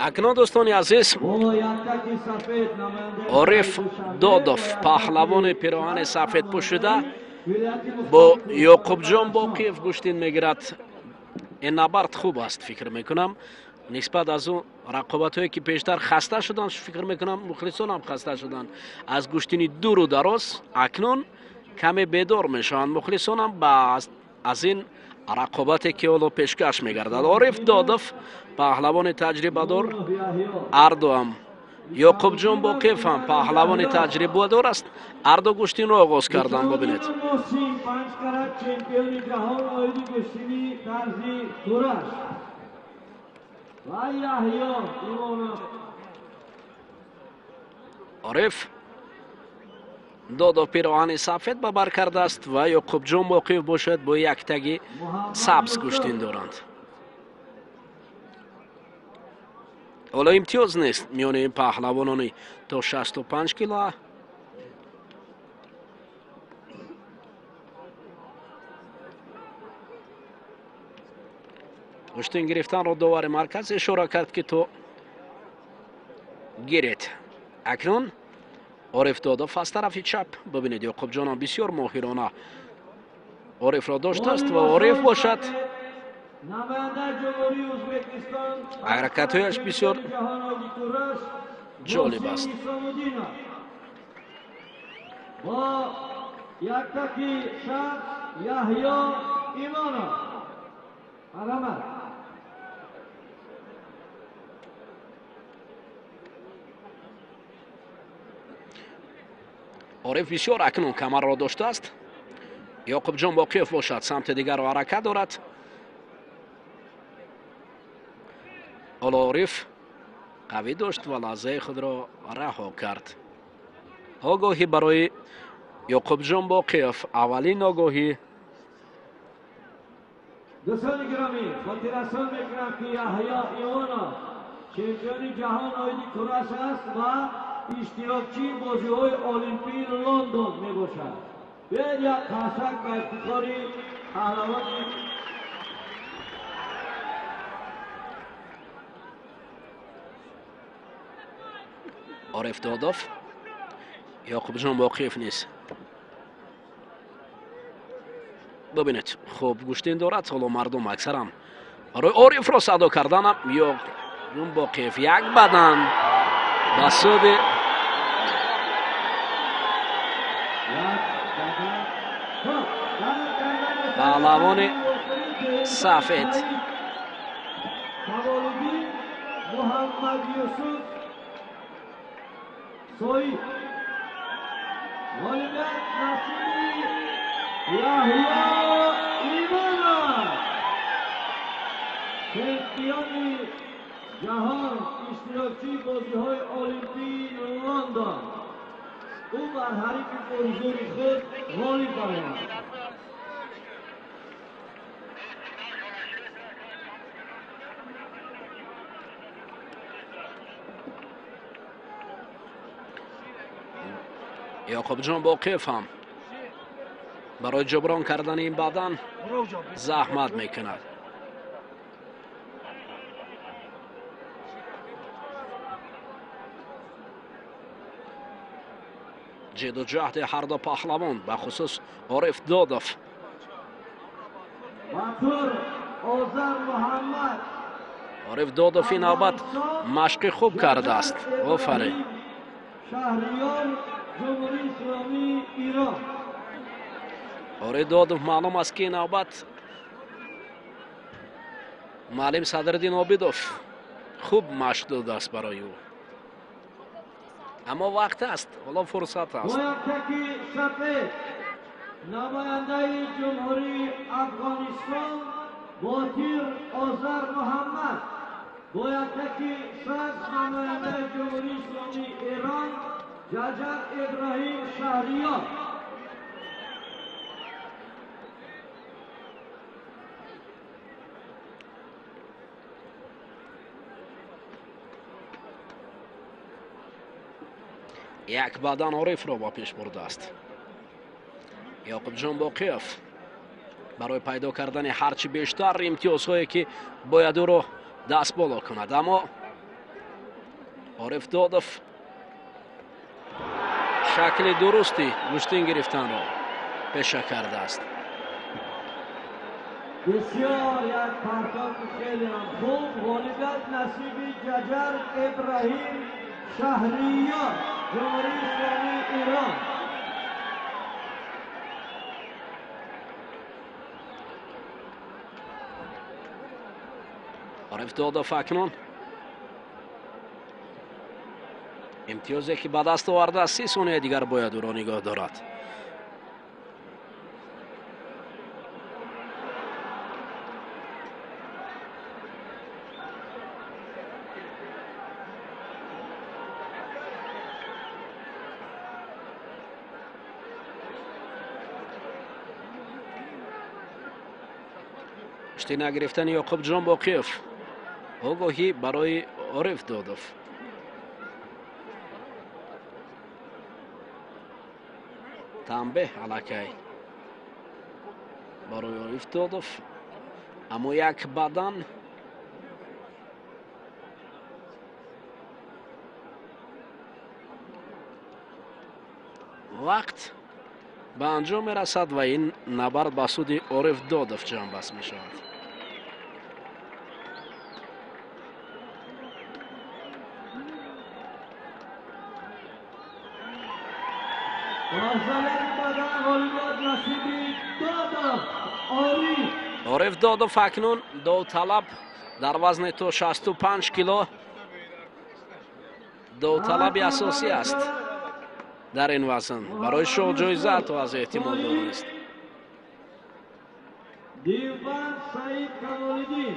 Акнун, дӯстони азиз, Ориф Додов, паҳлавони пироҳани сафед пӯшида, бо Ёқубҷон Боқиев гӯштин мегирад. Ин набард хуб аст, фикр мекунам, нисбат аз он рақобатҳое ки пештар хаста шуданд. Фикр мекунам, мухлисонам хаста шуданд аз гӯштини дуру дароз. Акнун каме бедор мешаванд мухлисонам ба аз ин рақобате ки ҳоло пешкаш мегардад. Ориф Додов, паҳлавони таҷрибадор, ҳардуам, Ёқубҷон Боқиев ҳам паҳлавони таҷрибадор аст. Ҳарду гӯштинро оғоз карданд. Бибинед. Панҷкарат чемпиони ҷаҳон оиди гӯштини тарзи кураш ва Яҳё Имонов. Ориф Додов пироҳани сафед ба бар кардааст ва Ёқубҷон Боқиев бошад, бо яктаги сабз гӯштин доранд. Ҳоло имтиёз нест миёни ин паҳлавонони то 65 кило. Гӯштин гирифтанро довари марказ ишора кард, ки то гиред. Акнун Ориф Додов аз тарафи чап. Бибинед, Ёқубҷонам бисёр моҳирона Орифро доштааст ва Ориф бошад, ҳаракатҳояш бисёр ҷолиб аст. Бо яктаки сабз Яҳё Имонов. Марҳамат. Ориф бисёр акнун камарро доштааст. Ёқубҷон Боқиев бошад, самти дигарро ҳаракат дорад. Ҳоло Ориф қавӣ дошт ва лаҳзаи худро раҳо кард. Огоҳӣ барои Ёқубҷон Боқиев, аввалин огоҳӣ. Дӯстони гиромӣ, хотиррасон мекунам, ки Яҳё Имонов чемпиони ҷаҳон оиди кураш аст ва иштирокчии бозиҳои олимпии Лондон мебошад. Биёед, як қарсак ба ифтихори паҳлавони. Ориф Додов, Ёқубҷон Боқиев низ, бибинед, хуб гӯштин дорад. Ҳоло мардум аксаран барои Орифро садо карданам. Ёқубҷон Боқиев як бадан ба суди паҳлавони сафед. Муҳаммад Юсуф Соид, ғолибият насиби Яҳё Имонов, чемпиони ҷаҳон, иштирокчии бозиҳои олимпии Лондон. Ӯ бар ҳарифи пурзури худ ғолиб баромад. Ёқубҷон Боқиев ҳам барои ҷуброн кардани ин бадан заҳмат мекунад. Ҷидду ҷаҳди ҳарду паҳлавон, бахусус Ориф Додов. Батур Озар Муҳаммад. Ориф Додов ин навбат машқи хуб кардааст. Офарин. Шаҳриёр, Ҷумҳурии Исломии Эрон. Ориф Додов, маълум аст, ки ин навбат муаллим Садриддин Обидов хуб машқ додааст барои ӯ, аммо вақт аст, ҳоло фурсат аст. Бо яктаки сафед намояндаи Ҷумҳурии Афғонистон Ботир Озар Муҳаммад, бо яктаки сабз намояндаи Ҷумҳурии Исломии Эрон Ҷаҷар Иброҳим Шаҳриёр. Як бадан Орифро ба пеш бурдааст Ёқубҷон Боқиев. Барои пайдо кардани ҳарчи бештар имтиёзҳое, ки бояд ӯро даст боло кунад. Аммо Ориф Додов шакли дурусти гӯштин гирифтанро пеша кардааст. Бисёр як партофи хеле ҳам хуб. Ғолибият насиби Ҷаҷар Ибраҳим Шаҳриёр, Ҷумҳурии Исломии Эрон. Ориф Додов акнун имтиёзе, ки ба даст овардааст, 30 сонияи дигар бояд ӯро нигоҳ дорад. Пушти нагирифтани Ёқубҷон Боқиев огоҳӣ барои Ориф Додов. Танбеҳ аллакай барои Ориф Додов, аммо як бадан вақт ба анҷом мерасад ва ин набард ба суди Ориф Додов ҷамъбаст мешавад. Ориф Додов акнун довталаб дар вазни то 65 кило довталаби асосӣ аст. Дар ин вазн барои шоҳ ҷоиза то аз эҳтимол дур нест. Диван Саид Камолиддин.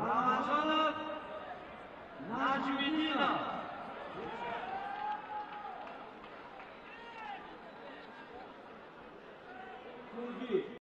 Ramazanov Najmiddinov.